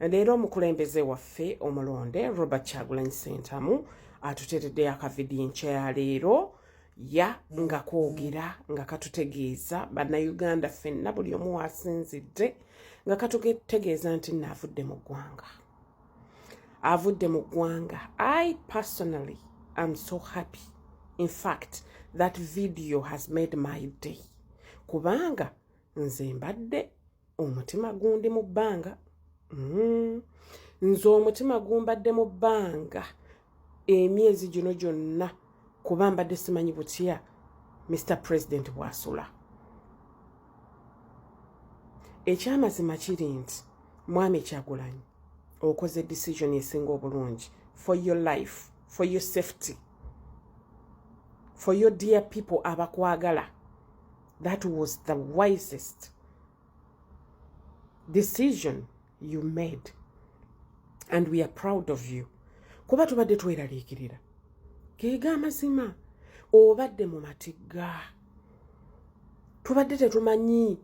Leero omukulembeze waffe omulonde Robert Kyagulanyi Ssentamu atuteereddeyo akavidiyo enkya ya leero ya nga koogera nga katutegeeza bannayuganda ffenna buli omu waasinzidde nga katutegeeza nti nno avudde mu ggwanga, avudde mu ggwanga. I personally am so happy. In fact, that video has made my day, kubanga nze mbadde omutima gundi mu bbanga. Nze omutima gumbadde mu bbanga emyezi gino gyonna, kuba mbadde simanyi butya Mr President bw'asula. Ekyamazima kiri nti Mwami Kyagulanyi, okoze decision esinga obulungi for your life, for your safety, for your dear people abakwagala. That was the wisest decision you made and we are proud of you, kuba tubadde tweraliikirira. Geega amazima, obadde mu matigga, tubadde tetumanyi,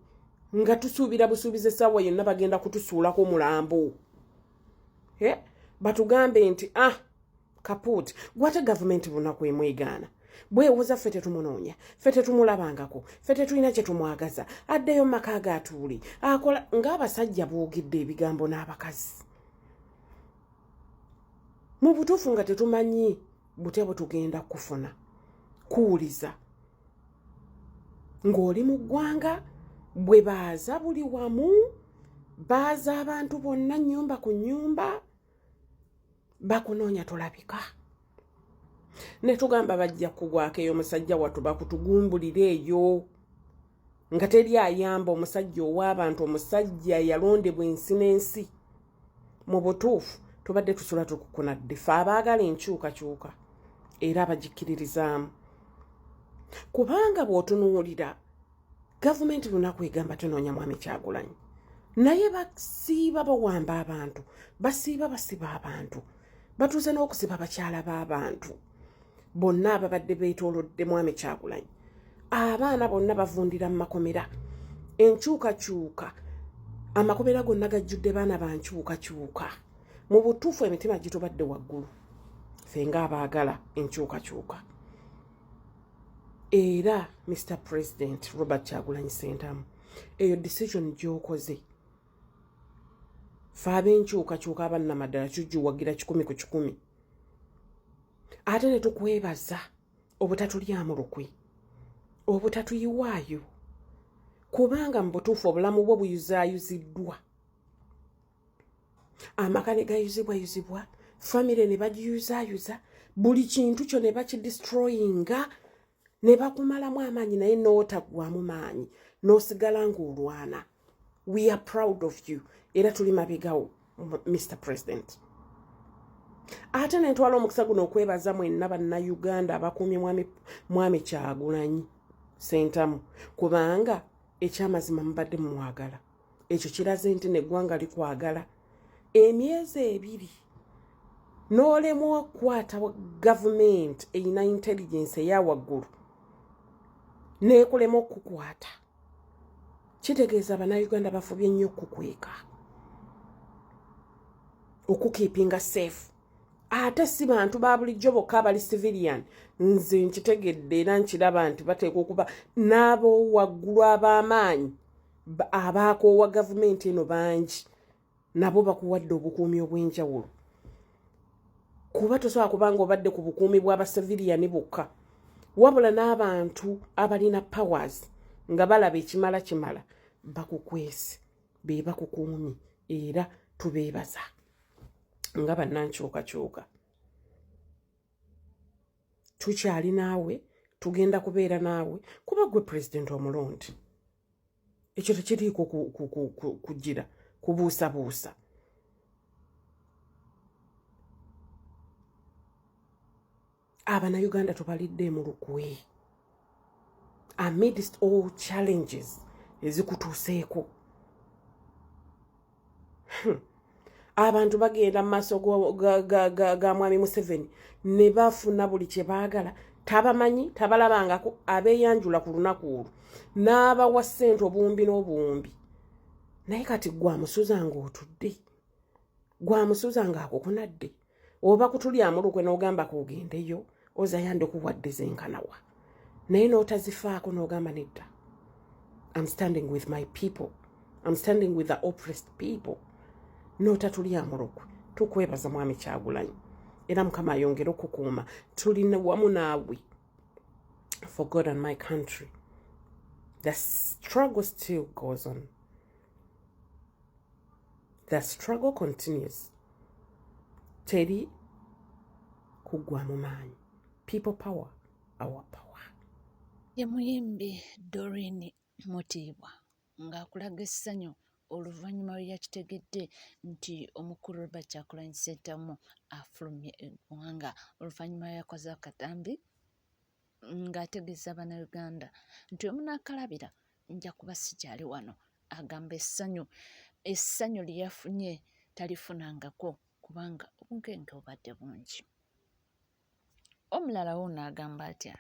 nga tusuubira busuubiza essaawa yonna bagenda kutusuulako mulambo, batugambe nti ah, kaput. Gwate gavumenti bunaku emwegaana bwewoza ffe tetumunoonya, ffe tetumulabangako, ffe tetulina kye tumwagaza, addeyo mu maka ge atuule akola ng'abasajja boogedde ebigambo n'abakazi. Mu butuufu nga tetumanyi butya bwe tugenda kufuna kuwuliza ng'oli mu ggwanga. Bwe baaza buli wamu, baaza abantu bonna nnyumba ku nnyumba, bakunoonya, tolabika. Ne tugamba bajja kugwako eyo, omusajja wattu bakutugumbulira eyo nga teri ayamba omusajja ow'abantu, omusajja yalondebwa ensi n'ensi. Mu butuufu tubadde tusula tukukunadde fe abaagala enkyukakyuka era abagikkiririzaamu, kubanga bw'otunuulira gavumenti lunaku egamba tunoonya Mwami Kyagulanyi, naye basiiba bawamba abantu, basiiba basiba abantu, batuuse n'okusiba bakyala b'abantu bonna ababadde beetoolodde Mwami Kyagulanyi. Abaana bonna bavundira mu makomera. Enkyukakyuka, amakomera gonna gajjudde baana bankyukakyuka. Mu butuufu emitima gitubadde waggulu ffe ng'abaagala enkyukakyuka. Era Mr President Robert Kyagulanyi Sentamu, eyo decision gy'okoze, fe ab'enkyukakyuka abannamaddala tugiwagira 100%. Ate ne tukwebaza obutatulyamu lukwe, obutatuyiwaayo, kubanga mu butuufu obulamu bwo buyuzaayuziddwa, amaka ne gayuzibwayuzibwa, famire ne bagiyuzaayuza, buli kintu kyo ne bakidestroyinga ne bakumalamu amaanyi, naye n'otaggwamu maanyi n'osigala ng'olwana. We are proud of you era tuli mabegawo, Mr President. Ate nentwala omukisa guno okwebaza mwenna Bannayuganda abakuumye Mwami Kyagulanyi Sentamu, kubanga ekyamazima mubadde mumwagala. Ekyo kiraze nti neggwanga likwagala. Emyezi 2 n'olemwa okukwata gavumenti erina intelligence eya waggulu neekulema okukukwata, kitegeeza Bannayuganda bafubye nnyo okukweka, okukeepinga safe. Ate si bantu ba bulijjo bokka abali civilian, nze nkitegedde era nkiraba nti bateekwa okuba n'abowaggulu ab'amaanyi abaakoowa gavumenti eno bangi, nabo bakuwadde obukuumi obw'enjawulo, kuba tosobola kubanga obadde ku bukuumi bw'abacivilian bokka, wabula n'abantu abalina powers nga balaba ekimala kimala bakukwese, be bakukuumi, era tubeebaza nga bannankyukakyuka. Tukyali naawe, tugenda kubeera naawe, kuba gwe pulezidenti omulonde. Ekyo tekiriiko kugira kubuusabuusa. Abannayuganda tubaliddeemu lukwe amidst all challenges ezikutuuseeko. Abantu bagenda mu maaso ga Mwami Museveni ne bafuna buli kye baagala, tabamanyi, tabalabangako, abeeyanjula ku lunaku olwo n'abawa ssente obuwumbi n'obuwumbi. Naye kati gwe amusuza ng'otudde. Gwamusuza ng'akukunadde oba kutulyamu lukwe n'ogamba kugendeyo oza yandikuwadde zenkanawa, naye n'otazifaako n'ogamba nedda, I'm standing with my people, I'm standing with the oppressed people, n'otatulyamu lukwe. Tukwebaza, Mwami Kyagulanyi, era Mukama ayongere okukuuma. Tulina wamu naawe for God and my country. The struggle still goes on, the struggle continues. Teri kuggwamu maanyi. People power, our power. Ye muyimbi Doreen Mutiibwa ng'akulaga essanyu oluvannyuma lwe yakitegedde nti omukulu Robert Kyagulanyi Ssentamu afulumye eggwanga, oluvannyuma yakoze akatambi ng'ategeeza Bannayuganda nti we munaakalabira nja kuba sikyali wano. Agamba essanyu lye yafunye talifunangako kubanga obunkenke bubadde bungi. Omulala wuuno agamba atya?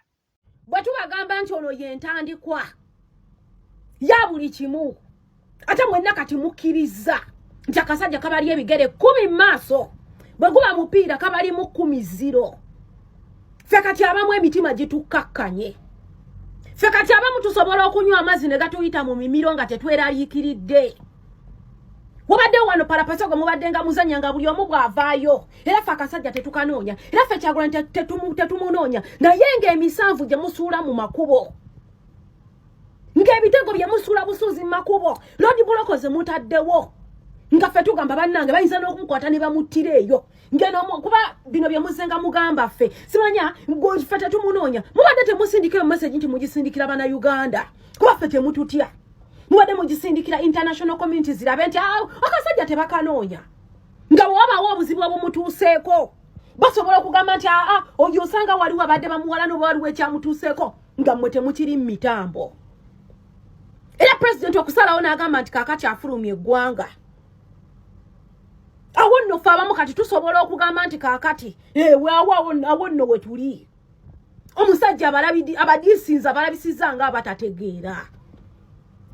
Bwe tubagamba nti ono ye ntandikwa ya buli kimu, ate mwenna kati mukkiriza nti akasajja kabali ebigere 10 mu maaso, bwe guba mupiira kabalimu 10-0. Ffe kati abamu emitima gitukkakkanye. Ffe kati abamu tusobola okunywa amazzi ne gatuyita mu mimiro nga tetweraliikiridde. Wabadde wano palapasogo mubadde nga muzanya nga buli omu bw'avaayo, era ffe akasajja tetukanoonya, era ffe Kyagulanyi tetumunoonya, naye ng'emisanvu gye musuula mu makubo, ng'ebitego bye musuula busuuzi mu makubo, road block ze mutaddewo, nga ffe tugamba bannange bayinza n'okumukwata ne bamuttira eyo. Ngeno kuba bino bye muzenga mugamba ffe simanya ffe tetumunoonya. Mubadde temusindikira message nti mugisindikira Bannayuganda, kuba ffe temututya. Mubadde mugisindikira international community zirabe nti akasajja tebakanoonya, nga bwe wabaawo obuzibu obumutuuseeko basobola okugamba nti aa, oyo osanga waliwo abadde bamuwala noba waliwo ekyamutuuseeko, nga mmwe temukiri mu mitambo. Era pulezidenti okusalawo n'agamba nti kaakati afulumya eggwanga, awo nno ffe abamu kati tusobola okugamba nti kaakati ewe awo nno we tuli. Omusajja abadiisinze, abalabisiza nga abatategeera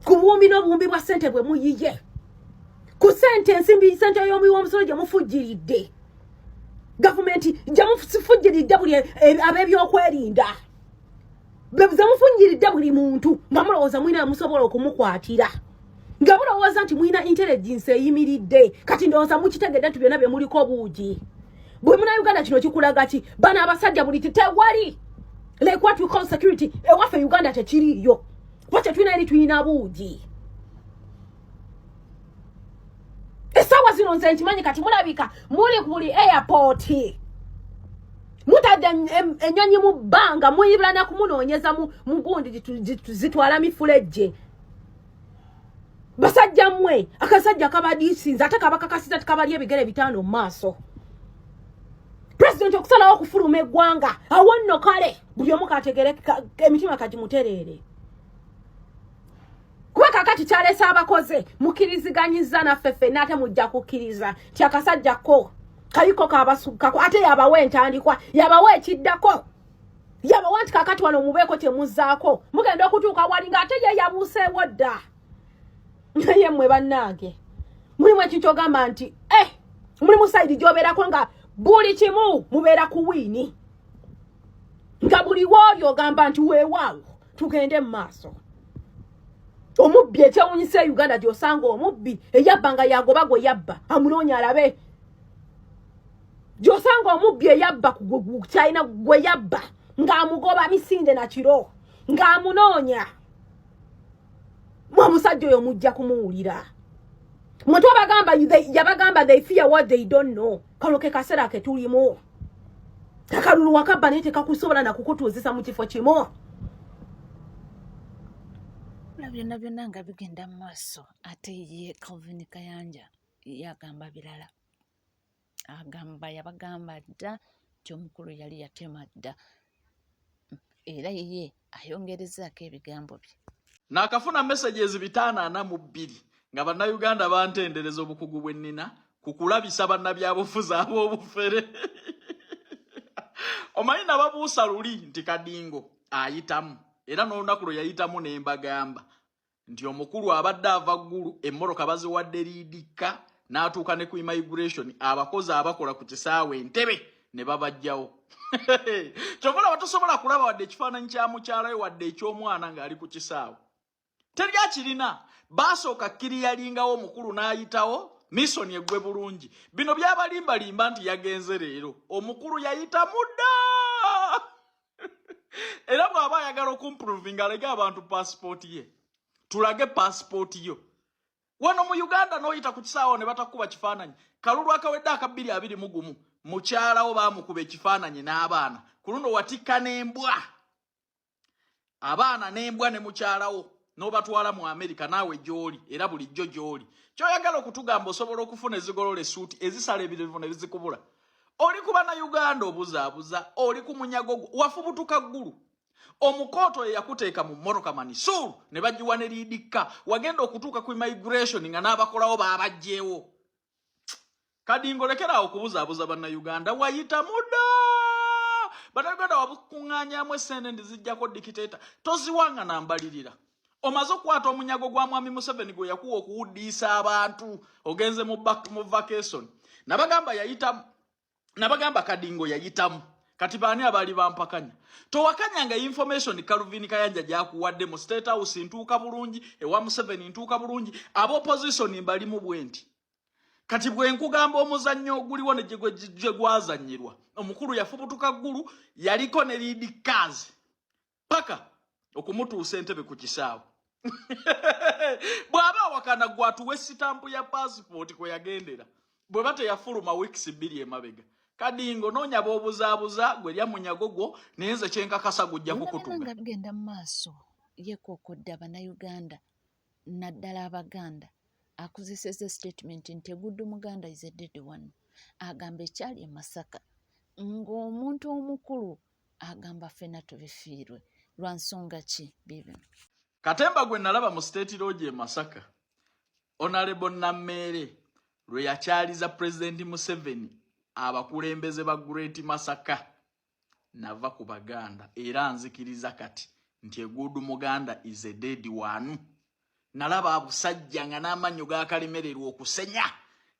ku buwumbi n'obuwumbi bwa ssente bwe muyiye, ku ssente, ensimbi, ssente y'omuwi w'omusolo gye mufujjiridde gavumenti, gye mufujjiridde buli ab'ebyokwerinda, ze mufunyiridde buli muntu, nga mulowooza mulina musobola okumukwatira, nga mulowooza nti mulina intelligence eyimiridde. Kati ndowooza mukitegedde nti byonna bye muliko buugi bwe Munauganda. Kino kikulaga ki? Bano abasajja buli tewali like what we call security ewaffe Uganda tekiriiyo, kuba kyetulina eri tulina buugi. Essaawa zino nze nkimanyi kati mulabika muli ku buli airport, mutadde ennyonyi mu bbanga, muyibula na kumunoonyeza mu gundi zitwala mifulejje. Basajja mmwe, akasajja kabadiisinze ate kabakakasiza tikabali ebigere 5 mu maaso. Pulezidenti okusalawo okufuluma eggwanga, awo nno kale buli omu kategere emitima kagimutereere, kuba kakati kyalese abakoze mukkiriziganyiza naffe ffenna, ate mujja kukkiriza nti akasajja ko kaliko kabasukkako, ate yabawa entandikwa, yabawa ekiddako, yabawa nti kakati wano mubeeko kyemuzzaako. Mugenda okutuuka wali ng'ate ye yabuuseewo dda. Naye mmwe bannange, mulimu ekintu kyogamba nti mulimu side gy'obeerako nga buli kimu mubeera ku win, nga buli wooli ogamba nti weewaawo, tugende mu maaso. Omubbi ekyewunyisa e Uganda gy'osanga omubbi eyabba nga yagoba gwe yabba amunoonya alabe, gy'osanga omubbi eyabba kyalina gwe yabba ng'amugoba misinde na kiro ng'amunoonya. Omusajja oyo mujja kumuwulira. Mwe twabagamba, yabagamba they fear what they don't know. Kano ke kaseera ke tulimu. Akalulu wakabba naye tekakusobola nakukutuuzisa mu kifo kimu. Byonna byonna nga bigenda mu maaso, ate ye Calvin Kayanja yagamba birala. Agamba yabagamba dda nti omukulu yali yatema dda, era ye ayongerezaako ebigambo bye. Naakafuna messages 542 nga Bannayuganda bantendereza obukugu bwe nnina ku kulabisa bannabyabufuzi ab'obufere. Omanyi nababuusa luli nti Kadingo ayitamu, era n'olunaku lwe yayitamu ne mbagamba nti omukulu abadde ava ggulu, emmotoka baziwadde liidikka. n'atuuka ne ku immigration, abakozi abakola ku kisaawe Entebe ne babajjawo. Kyova olaba tosobola kulaba wadde ekifaananyi kya mukyala we, wadde eky'omwana ng'ali ku kisaawe, teri akirina. Baasooka kkiriyalingawo omukulu n'ayitawo, mission eggwe bulungi. Bino byabalimbalimba nti yagenze leero, omukulu yayita mudda. Era bw'aba ayagala okumprovinga, alege abantu pasipooti ye, tulage pasipooti yo. Wano mu Uganda n'oyita ku kisaawe ne batakuba kifaananyi. Kalulu akawedde aka 2021, mukyalawo baamukuba ekifaananyi n'abaana. Ku luno watikka n'embwa, abaana n'embwa ne mukyalawo, n'obatwala mu Amerika. Naawe gy'oli, era bulijjo gy'oli, kyoyagala okutugamba osobola okufuna ezigolola essuuti, ezisala ebirevu ne bizikubula. Oli kuba na Uganda obuzaabuza, oli ku munyago gwo, wafubutuka ggulu. Omukooto ye yakuteeka mu mmotoka manisuulu ne bagiwa ne liidikka. Wagenda okutuuka ku immigration nga n'abakolawo baabajjeewo. Kadingo, lekeraawo okubuzaabuza Bannayuganda. Wayita mudda Bannayuganda, wabukuŋŋaanyamu esente ndizijjako dictator, toziwanga nambalirira. Omaze okukwata omunyago gwa Mwami Museveni gwe yakuwa okuwuddiisa abantu, ogenze mu vacation. Nabagamba yayitamu, nabagamba Kadingo yayitamu. Kati baani abaali bampakanya? Towakanyanga information Calvin Kayanja gyakuwadde. Mu State House ntuuka bulungi, ewa Museveni ntuuka bulungi, aba opposition mbalimu bwe nti. Kati bwe nkugamba omuzannyo oguliwo ne gye gwazannyirwa, omukulu yafubutuka ggulu, yaliko ne lead cars paka okumutuusa Entebe ku kisaawe. Bw'aba awakana, gwatuwa esitampu ya pasipooti kwe yagendera, bwe ba teyafuluma weeks 2 emabega. Kadingo, noonya b'obuzaabuza, gwe lya munyago gwo, naye nze kyenkakasa gujja Byonna byonna kukutuga. nga bigenda mu maaso, yeekookodde Abannayuganda, naddala Abaganda. Akozesezza statement nti "A good Muganda is a dead one." Agamba ekyali e Masaka ng'omuntu omukulu agamba ffenna tubifiirwe. Lwa nsonga ki? Biibino. Katemba gwe nalaba mu State Lodge e Masaka, Honorable Nammeere lwe yakyaliza Pulezidenti Museveni abakulembeze ba Great Masaka, nava ku Baganda era nzikiriza kati nti "A good Muganda is a dead one." Nalaba abusajja nga n'amannyo gakalemererwa okusenya,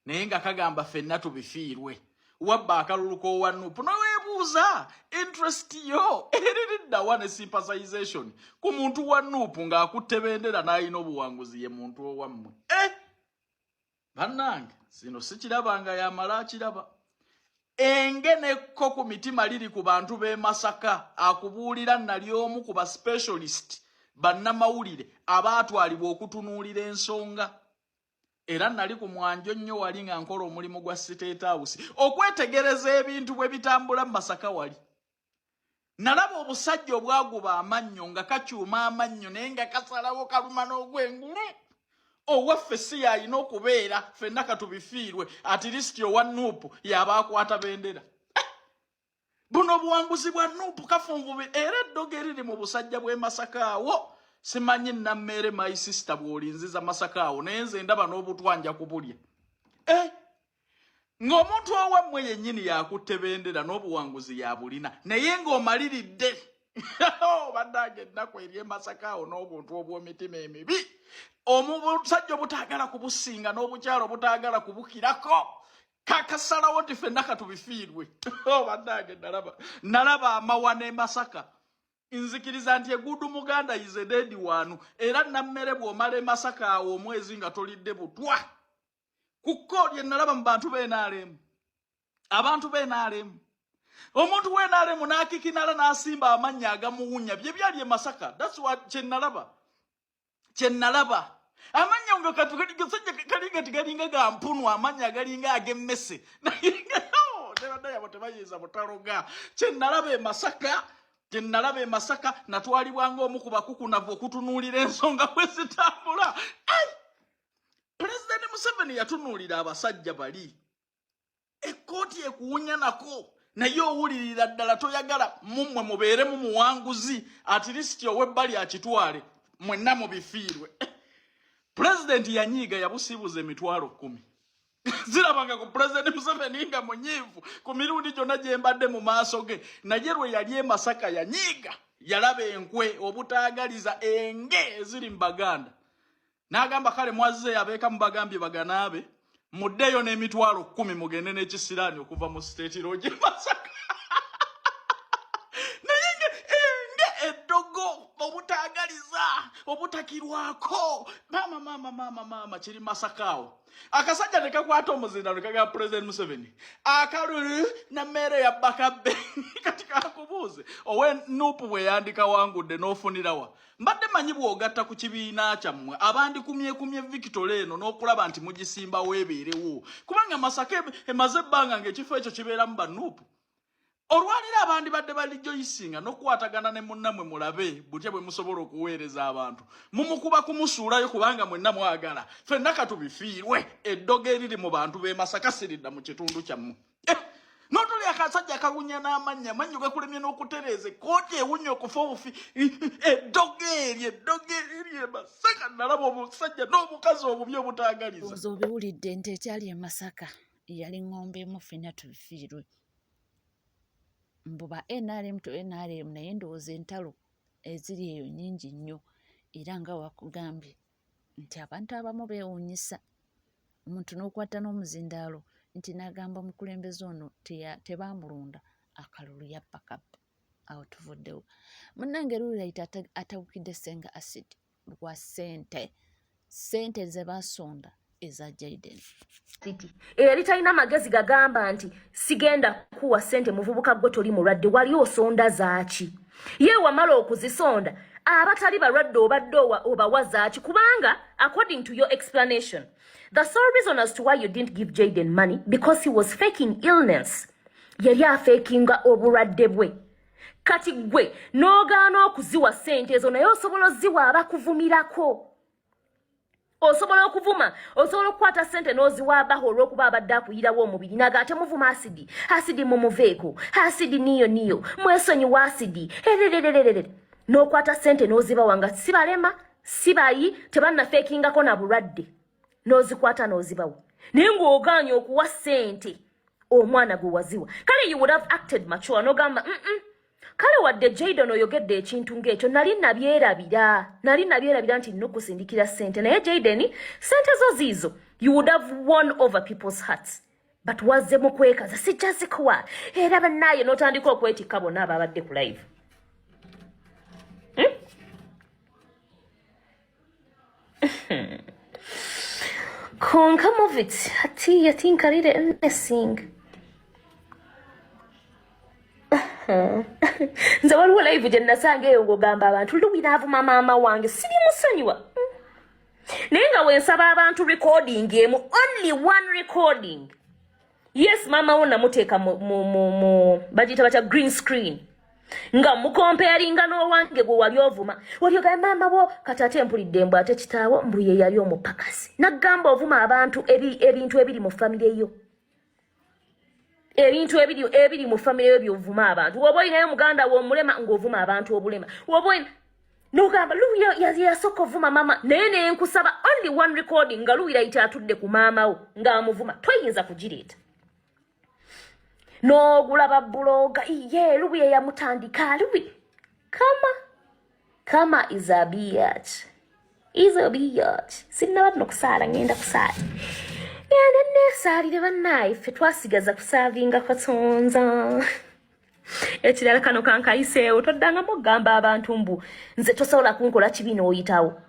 naye nga kagamba ffenna tubifiirwe. Wabba akalulu k'owa NUP, noweebuuza interest yo eririddawa ne sympathization ku muntu wa NUP ng'akutte bendera n'alina obuwanguzi, ye muntu owammwe. Eh! Bannange, zino sikiraba nga yamala akiraba. Enge nekko ku mitima liri ku bantu b'e Masaka. Akubuulira, nali omu ku ba specialist bannamawulire abaatwalibwa okutunuulira ensonga, era nali ku mwanjo nnyo wali nga nkola omulimu gwa State House okwetegereza ebintu bwe bitambula mu Masaka. Wali nalaba obusajja obwaguba amannyo nga kakyuma amannyo, naye nga kasalawo kaluma n'ogwengulu. Owaffe si yalina okubeera, ffenna katubifiirwe, at least owa NUP yaba akwata bendera. Buno obuwanguzi bwa NUP kafunvubi, era eddogo eriri mu busajja bw'e Masaka awo. Simanyi Nammeere, my sister, bw'olinziza Masaka awo, naye nze ndaba n'obutwanja kubulya. Eh, ng'omuntu owammwe yennyini yakutte bendera n'obuwanguzi yabulina, naye ng'omaliridde. Bannange, ennaku eri e Masaka awo n'obuntu obw'omitima emibi, omusajja obutaagala kubusinga n'obukyalo obutaagala kubukirako, kakasalawo nti ffenna katubifiirwe. Bannange, nalaba amawa n'e Masaka. Nzikiriza nti "A good Muganda is a dead one." Era Nammere, bw'omala e Masaka awo omwezi nga tolidde butwa ku kko lye nalaba mu bantu b'NRM, abantu b'NRM, omuntu w'NRM n'akikinala n'asimba amannya agamuwunya, bye byali e Masaka. That's what kye nalaba, kye nalaba. Amannya nga gasajja kalinga tigalinga ga mpunu, amannya agalinga ag'emmese, naye tebadayabo tebayinza butaloga. Kye nalaba e Masaka, kye nalaba e Masaka, natwalibwanga omu ku bakukunavu okutunuulira ensonga bwe zitambula. Ai! Pulezidenti Museveni yatunuulira abasajja bali ekkooti ekuwunya nako, naye owulirira ddala toyagala mummwe mubeeremu muwanguzi, at least ow'ebbali akitwale, mwenna mubifiirwe. Pulezidenti yanyiiga, yabusiibuza 100,000. Zirabanga ku Pulezidenti Museveni nga munyiivu ku mirundi gyonna gye mbadde mu maaso ge, naye lwe yali e Masaka yanyiiga. Yalaba enkwe, obutaagaliza, enge eziri mu Baganda, n'agamba kale mwazze abeeka mubagambye baganaabe. Muddeeyo n'emitwalo kkumi mugende n'ekisiraani okuva mu State Lodge e Masaka. Naye nga enge eddogo obutaagaliza obutakirwako maama maama maama maama kiri Masaka awo. Akasajja ne kakwata omuzinda ne kagamba President Museveni akalulu na mmeere ya bakabbe. Kati kakubuuze owe Nup bwe yandikawangudde n'ofunirawa? Mbadde manyi bw'ogatta ku kibiina kyammwe abandikumyekumye victory eno n'okulaba nti mugisimbawo ebeerewo, kubanga Masaka emaze ebbanga ng'ekifo ekyo kibeeramu ba Nup. Olwaliro abandibadde balijoyisinga n'okukwatagana ne munnamwe mulabe butya bwe musobola okuweereza abantu. Mumukuba kumusuulayo kubanga mwenna mwagala. Ffenna katubifiirwe eddogo eriri mu bantu b'e Masaka siridda mu kitundu kyammwe. N'otuli akasajja akawunya n'amannya, amannyo gakulemye n'okutereeza, ekkooti ewunya okufa obufi. Eddogo eryo, eddogo eriri e Masaka, nalaba omusajja n'omukazi obubi obutaagaliza. Ndowooza obiwulidde nti ekyali e Masaka yali ŋŋombe emu ffenna tubifiirwe. Mbu ba NRM to NRM, naye ndowooza entalo eziri eyo nnyingi nnyo, era nga wakugambye nti abantu abamu beewuunyisa omuntu n'okwata n'omuzindaalo nti n'agamba omukulembeze ono tebaamulonda akalulu yabba kabba. Awo tuvuddewo. Munnange Lulite atabukidde Ssenga Acid lwa ssente, ssente ze baasonda eza Jayden. City eri talina magezi gagamba nti sigenda kuwa ssente muvubuka gwe toli mulwadde, wali osonda zaaki? Ye wamala okuzisonda abatali balwadde obadde obawa zaaki? Kubanga according to your explanation, the sole reason as to why you didn't give Jayden money because he was faking illness. Yali afekinga obulwadde bwe. Kati gwe n'ogaana okuziwa ssente ezo, naye osobola oziwa abakuvumirako. Osobola okuvuma, osobola okukwata ssente n'oziwa abaho olw'okuba abadde akuyirawo omubiri naga ate muvuma asidi, asidi mumuveeko, asidi niyo niyo, mwesonyiwa asidi, ererererere. N'okwata ssente n'ozibawa nga si balema, si bayi, tebannafeekingako na bulwadde. N'ozikwata n'ozibawa. Naye ng'ogaanye okuwa ssente omwana gwe waziwa. Kale you would have acted mature n'ogamba, Kale wadde Jayden oyogedde ekintu ng'ekyo, nali nabyerabira. Nali nabyerabira nti nina okusindikira ssente. Naye Jayden, ssente zo ziizo. You would have won over people's hearts. But wazze mu kwekaza, sijja zikuwa. Era bannaaye n'otandika okwetikka bonna ababadde ku live. Konka movit ati yatinkarire anything. Nze waliwo live gye nasanga eyo ng'ogamba abantu Luwi n'avuma maama wange sirimusonyiwa. Naye nga wensaba abantu recording emu, only one recording. Yes, maama wo namuteeka mu bagiyita batya green screen. Nga mukomparinga n'owange gwe wali ovuma. Wali ogamba maama wo kati ate mpulidde mbu ate kitaawo mbu ye yali omupakasi. Nagamba ovuma abantu ebintu ebiri mu famire yo. Ebintu ebiri mu famire yo by'ovuma abantu. Woba olinayo muganda wo omulema ng'ovuma abantu obulema. Woba olina n'ogamba Luwi yasooka ovuma maama, naye ne nkusaba only one recording nga Luwi Layita atudde ku maama wo ng'amuvuma, toyinza kugireeta. N'ogula ba buloga, ye Luwi yamutandika, Luwi kama kama is a bitch. Is a bitch. Sinnaba nno kusaala, ngenda kusaala. Ngenda neesaalire bannaaye, ffe twasigaza kusaavinga Katonda. Ekirala kano kankayiseewo, toddangamu okugamba abantu mbu nze tosobola kunkola kibi n'oyitawo.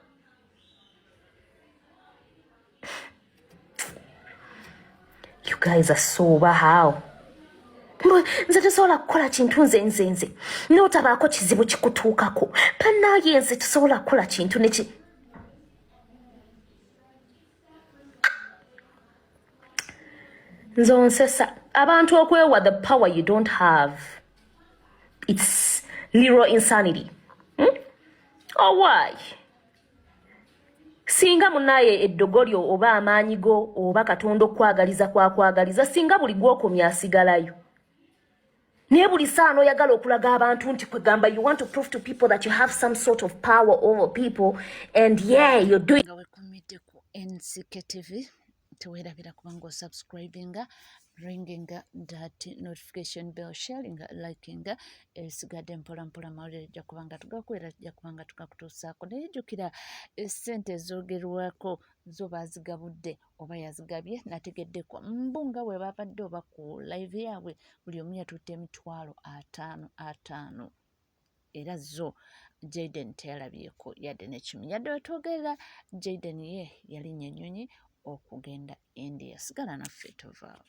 You guys are so wow. Nze tosobola kukola kintu nze nze nze n'otabaako kizibu kikutuukako. Bannaaye nze tosobola kukola kintu ne ki. Nze onsesa abantu okwewa the power you don't have. It's literal insanity. Oh, why? Singa munaye eddogo lyo oba amaanyi go oba Katonda okwagaliza kwakwagaliza, singa buli gw'okomya asigalayo. Naye buli ssaano oyagala okulaga abantu nti kwegamba you want to prove to people that you have some sort of power over people and yeah you're doing. Nga wekumidde ku NCK TV, teweerabira kubanga osubscribinga. Ringinga that notification bell, sharinga, likinga. Ebisigadde mpola mpola mawulire tujja kuba nga tugakuwera, tujja kuba nga tugakutuusaako. Naye jjukira essente ezoogerwako zo baazigabudde oba yazigabye, nategeddeko mbu nga bwe babadde oba ku live yaabwe buli omu yatutte 500 500, era zo Jaden teyalabyeko yadde nekimu. Yadde wetwogerera Jaden ye yalinnya ennyonyi okugenda India. Sigala naffe, tovaawo.